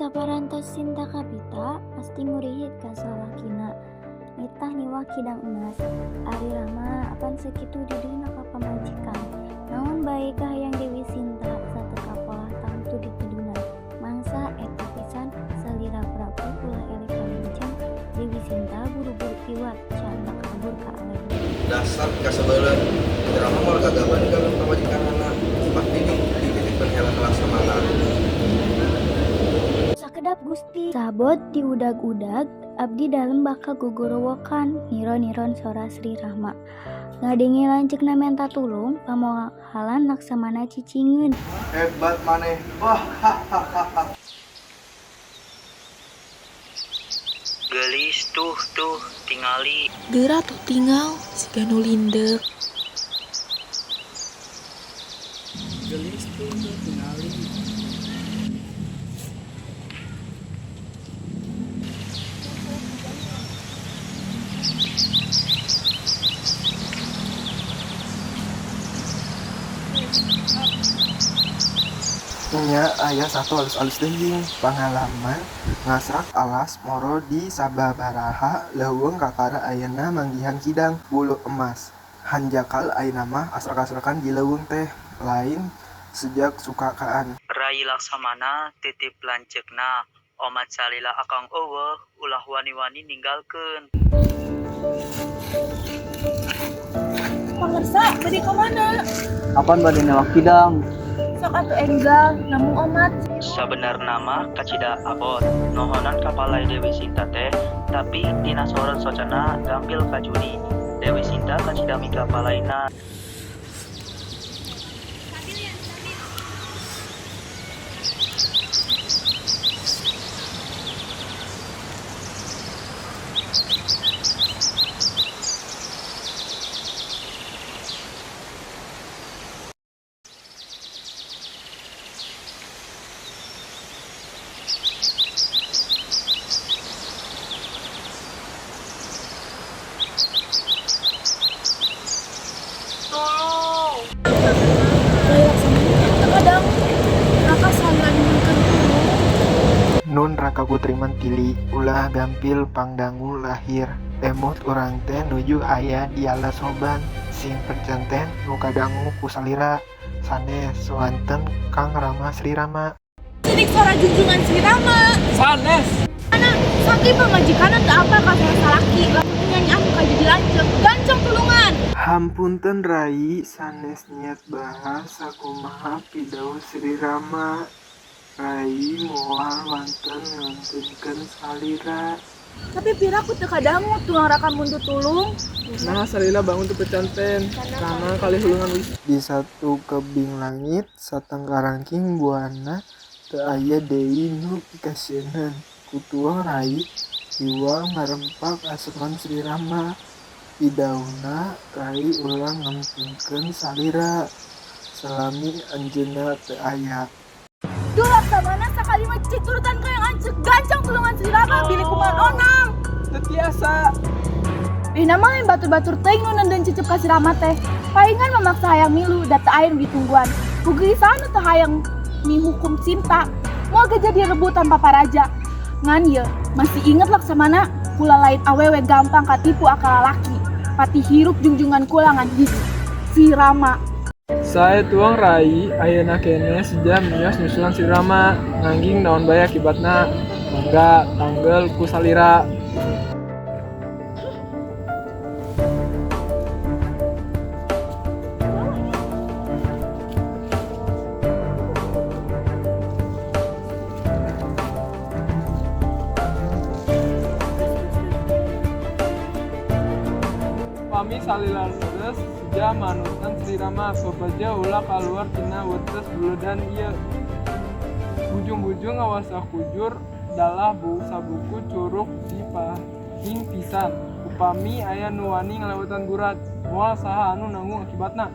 Saparantos Sinta kabita pasti ngurihit ka salakina. Nitah niwak kidang emas. Ari Rama apan sakitu didihna ka pamajikan. Naon bae kahayang Dewi Sinta sateu kapolah tangtu ditudunan. Mangsa eta pisan salira Prabu ulah eleh kalincang Dewi Sinta buru-buru kiwat candak kabur ka alam. Dasar kasebeuleun. Rama moal gagaban ka pamajikanana. Pasti dititipkeun heula ka Laksamana. Sakedap Gusti. Sabot diudag-udag abdi dalem bakal gogorowokan niro-niron sora Sri Rama. Ngadenge lanceukna menta tulung pamohalan Laksamana cicingeun. Hebat maneh. Wah, hahaha. Geulis tuh tuh tingali. Geura tuh tingal siga nu lindek. Geulis tuh tuh tingali. Nya aya satu alus-alus teuing pangalaman ngasrak alas moro di sababaraha leuweung kakara ayeuna manggihan kidang bulu emas. Hanjakal ayeuna mah asrak-asrakan di leuweung teh lain sejak sukakaan. Rai Laksamana titip lanceukna omat salila akang eueuh ulah wani-wani ninggalkeun. Pangersa, bade ka mana? Apan bade newak kidang? Sok atuh enggal, namung omat. Sabenerna mah kacida abot nohonan kapalai Dewi Sinta teh tapi tina sorot socana gampil kajudi. Dewi Sinta kacida mika palaina. Tulung. Rai Laksamana teu kadangu. Raka salila nyuhunkeun tulung. Nun Raka Putri Mantili ulah gampil pangdangu lahir. Emut urang teh nuju aya di alas roban sing percanten nu kadangu ku salira sanes soanten Kang Rama Sri Rama. Sidik sora junjungan Sri Rama. Sanes. Ana saking pamajikanna teu apal ka sora salaki lamun nyanyi anu ka jadi lanceuk. Gancang tulungan. Hampunten Rai sanes niat bahas sakumaha pidauh Sri Rama. Rai moal wanten ngantunkeun salira. Tapi piraku teu kadangu tuang raka mundut tulung. Nah, salila bangun teu pecanten karena kali hulungan wis. Di satu kebing langit satangkarangking buana teu aya deui nu pikasieunan. Ku tuang Rai hiwal ngarempak asupan Sri Rama. Pidauhna Rai ulah ngantunkeun salira salami anjeunna teu aya. Duh Laksamana sakali mah cik turutan ka yang anceuk gancang tulungan Sri Rama bilih kumaha onang. Teu tiasa. Dina mah lain batur-batur teuing nu nendeun cicep ka si Rama teh. Paingan memaksa hayang milu da teu aya nu ditungguan. Ku geulisahan nu teu hayang mihukum cinta. Moal ge jadi rebutan paparaja. Ngan ye, masih inget Laksamana kula lain awewe gampang katipu akal lalaki. Pati hirup jungjungan kula ngan hiji. Si Rama. Sae tuang Rai ayeuna keneh seja mios nyusulan Sri Rama ngangging naon bae akibatna. Mangga tanggel ku salira. Pami salila leres seja manutan Sri Rama pepeja ulah kaluar tina wetes buludan ieu. Bujung-bujung ngawasa kujur dalah bau sabuku curug dipahing pisan. Upami aya nu wani ngalewatan gurat, moal saha anu nanggung akibatna.